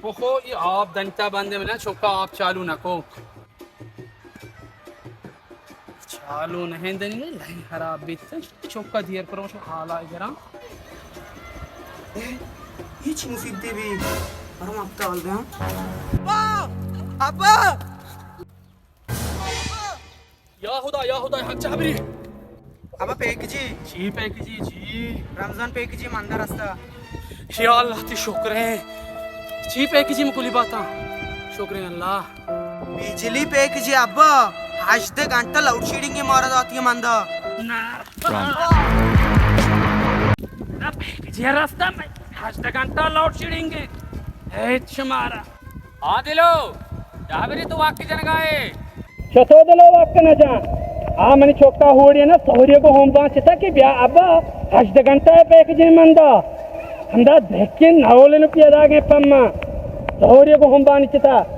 بخو، یہ آپ دنتا بندے منا چوکا آپ چالو نکو۔ چالو نہیں دنی، لائن خراب بیت۔ چوکا دیر پر شو حالا گرام۔ اے، یہ چی مصیبت بھی؟ ارم آپ تال گیا۔ ابا! ابا! یا خدا، یا خدا، حق چابری۔ ابا پیکجی۔ چی پیکجی، چی؟ رمضان پیکجی مندر استا۔ یا اللہ تی شکر ہے۔ چی پیکجی مکلی باتا؟ شکر ہے اللہ۔ بجلی پیکجی ابا، ہژدہ گھنٹہ لوڈ شیڈنگ مارا داتی مندا۔ نہ۔ نہ پیکجی رستا میں، ہژدہ گھنٹہ لوڈ شیڈنگ ہے۔ ہیچ مارا۔ ہاں دلو، جابری تو واقعی جنگا ہے۔ چتو دلو واقع نہ جان۔ آ منی چوکا ہوڑی نا سہوری کو ہوم بان چتا کہ بیا ابا ہژدہ گھنٹہ ہے پیکجی مندا۔ ہمدا دھکے نولن پیدا گئے پما۔ سہوری کو ہوم بان چتا۔